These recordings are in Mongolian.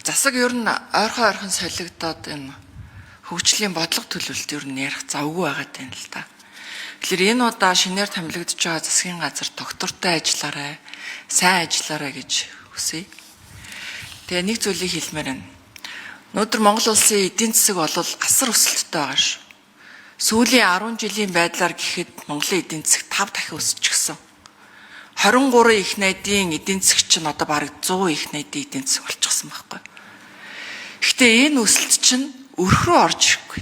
Засаг ер нь ойрхон ойрхон солигдоод энэ хөгжлийн бодлого төлөвлөлт ер нь ярих завгүй байгаад байна л да. Тэгэхээр энэ удаа шинээр томилогдож байгаа засгийн газар тогтвортой ажиллаарай, сайн ажиллаарай гэж хүсье. Тэгээ нэг зүйлийг хэлмээр байна. Өнөөдөр Монгол улсын эдийн засаг бол асар өсөлттэй байгаа ш. Сүүлийн 10 жилийн байдлаар гэхэд Монголын эдийн засаг 5 дахин өсчихсөн. 23 их найдын эдийн засаг чинь одоо бараг 100 их найдын эдийн засаг болчихсон байхгүй. Гэхдээ энэ өсөлт чинь өрх рүү орж ирэхгүй.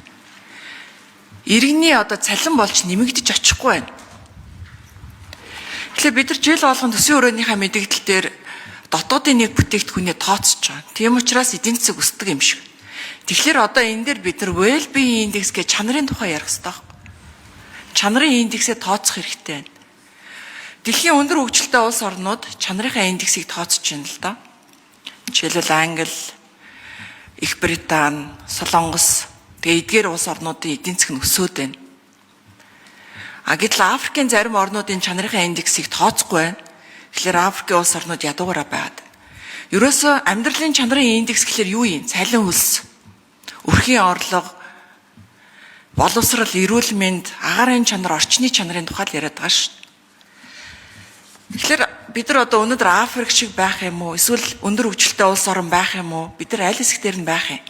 Иргэний одоо цалин болж нэмэгдэж очихгүй байна. Тэгэхээр бид нар жил болгон төсвийн өрөөнийхөө мэдэгдэл дээр дотоодын нэг бүтээгдэхүүнээ тооцож байгаа. Тийм учраас эдийн засаг өсдөг юм шиг. Тэгэхээр одоо энэ дээр бид нар well-being index гэж чанарын тухай ярих хэрэгтэй байхгүй. Чанарын индексээ тооцох хэрэгтэй байна. Дэлхийн өндөр хөгжилтэй улс орнууд чанарынхаа индексийг тооцож байна л да. Жишээлбэл Англи, Их Британи, Солонгос тэгээ эдгээр улс орнуудын эдийн засаг нь өсөөд байна. А гэтэл Африкийн зарим орнуудын чанарынхаа индексийг тооцохгүй байна. Тэгэхээр Африкийн улс орнууд ядуугараа байгаад. Ерөөсөө амьдралын чанарын индекс гэхэлэр юу юм? Цалин хөлс, өрхийн орлого, боловсрал, эрүүл мэнд, агаарын чанар, орчны чанарын тухай л яриад байгаа шүү. Тэгэхээр бид нар одоо өнөөдөр Африк шиг байх юм уу? Эсвэл өндөр хөгжилтэй улс орн байх юм уу? Бид нар аль хэсэг дээр нь байх юм?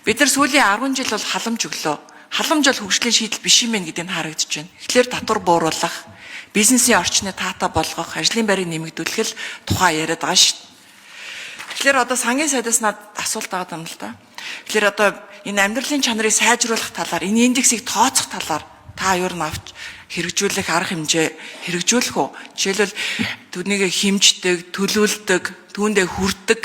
Бид нар сүүлийн 10 жил бол халамж өглөө. Халамж бол хөгжлийн шийдэл биш юм байна гэдэг нь харагдаж байна. Тэгэхээр татвар бууруулах, бизнесийн орчныг таатай болгох, ажлын байрыг нэмэгдүүлэх л тухай яриад байгаа шүү. Тэгэхээр одоо сангийн сайдаас надад асуулт байгаа юм л да. Тэгэхээр одоо энэ амьдралын чанарыг сайжруулах талаар, энэ индексийг тооцох талаар та юу н авч хэрэгжүүлэх арга хэмжээ хэрэгжүүлэх үү? Жишээлбэл түүнийг хэмждэг, төлөвлөдөг, түүндээ хүрдэг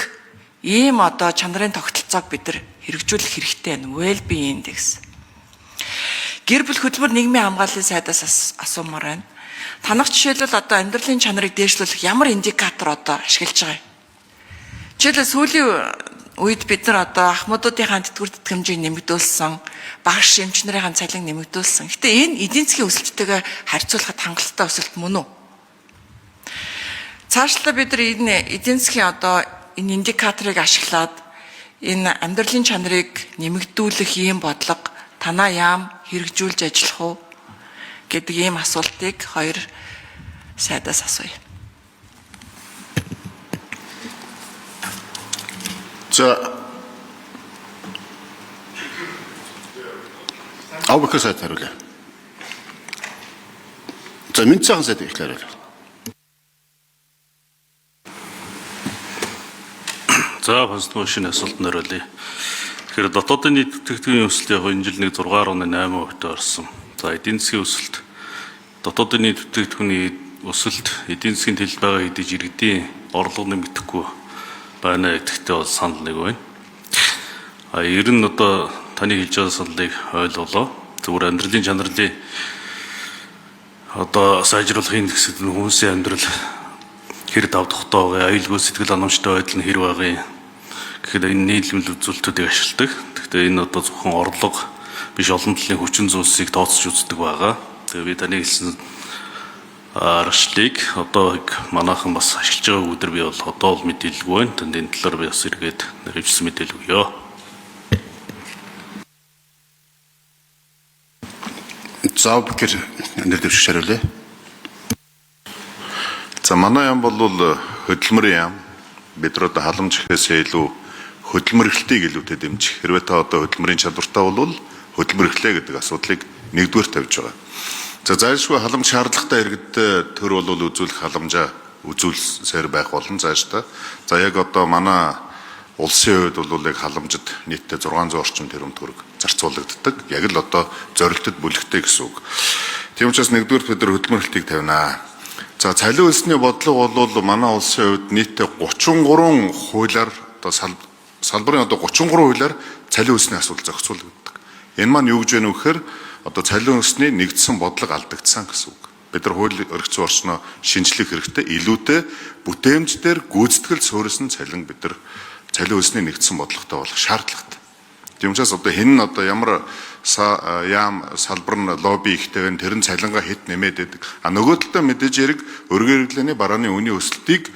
ийм одоо чанарын тогтолцоог бид нар хэрэгжүүлэх хэрэгтэй байна. Well-being index. Гэр бүл хөдөлмөр нийгмийн хамгааллын сайдаас асуумаар байна. Танах жишээлбэл одоо амьдралын чанарыг дээшлүүлэх ямар индикатор одоо ашиглаж байгаа юм? Жишээлбэл сүүлийн үед бид нар одоо ахмадуудынхаа тэтгэвэр тэтгэмжийг нэмэгдүүлсэн, багш эмч нарын цалин нэмэгдүүлсэн. Гэтэ энэ эдийн засгийн өсөлттэйгээ харьцуулахад хангалттай өсөлт мөн үү? Цаашлаа бид нар энэ эдийн засгийн одоо энэ индикаторыг ашиглаад энэ амьдралын чанарыг нэмэгдүүлэх ийм бодлого танаа яам хэрэгжүүлж ажиллах уу гэдэг ийм асуултыг хоёр сайдаас асууя. За Авбакар сайд хариулъя. За Мэнд сайхан сайд эхлээ хариулъя. За Фонсны шинэ асуултанд хариулъя. Тэгэхээр дотоодын нийт бүтээгдэхүүний өсөлт яг энэ жил нэг 6.8% орсон. За эдийн засгийн өсөлт дотоодын нийт бүтээгдэхүүний өсөлт эдийн засгийн төлөв байгаа хэдий иргэдийн орлого нэмэгдэхгүй байна гэдэгтээ бол санал нэг байна. А ер нь одоо таны хэлж байгаа саналыг ойлголоо. Зүгээр амьдралын чанарлын одоо сайжруулах индекс гэдэг нь хүмүүсийн амьдрал хэр дав тухтай байгаа, аюулгүй сэтгэл ханамжтай байдал нь хэр байгаа юм. Гэхэд энэ нийлмэл үзүүлэлтүүдийг ашигладаг. Гэхдээ энэ одоо зөвхөн орлого биш олон талын хүчин зүйлсийг тооцож үздэг байгаа. Тэгээ би таны хэлсэн аргачлалыг одоо манайхан бас ашиглаж байгааг өдөр би бол одоо бол мэдээлэлгүй байна. Тэнд энэ талаар би бас эргээд нэвжсэн мэдээлэл өгье. За Авбакар нэр дэвшигч хариулъя. За манай яам бол хөдөлмөрийн яам. Бид нар одоо халамж гэхээсээ илүү хөдөлмөрлөлтийг илүүтэй дэмжих. Хэрвээ та одоо хөдөлмөрийн чадвартай бол хөдөлмөрлөлээ гэдэг асуудлыг нэгдүгээр тавьж байгаа. За зайлшгүй халамж шаардлагатай иргэдтэй төр бол үзүүлэх халамжаа үзүүлсээр байх болно цаашдаа. За яг одоо манай улсын хувьд бол яг халамжид нийтдээ 600 орчим тэрбум төгрөг зарцуулагддаг. Яг л одоо зорилтод бүлэгтэй гэсэн үг. Тийм учраас нэгдүгээр бид нар хөдөлмөрлөлтийг тавина. За цалин хөлсний бодлого бол манай улсын хувьд нийтдээ 33 хуулиар одоо салбарын одоо 33 хуулиар цалин хөлсний асуудал зохицуулагддаг. Энэ маань юу гэж байна вэ гэхээр одоо цалин хөлсний нэгдсэн бодлого алдагдсан гэсэн үг. Бид нар хууль өргөцсөн орчноо шинжлэх хэрэгтэй. Илүүтэй бүтээмж дээр гүйцэтгэл суурьсан цалин бид нар цалин хөлсний нэгдсэн бодлоготой болох шаардлагатай. Тийм учраас одоо хэн нь одоо ямар яам салбар нь лобби ихтэй байна, тэр нь цалингаа хэд нэмээд байдаг. А нөгөө талдаа мэдээж хэрэг өргөн хэрэглээний барааны үнийн өсөлтийг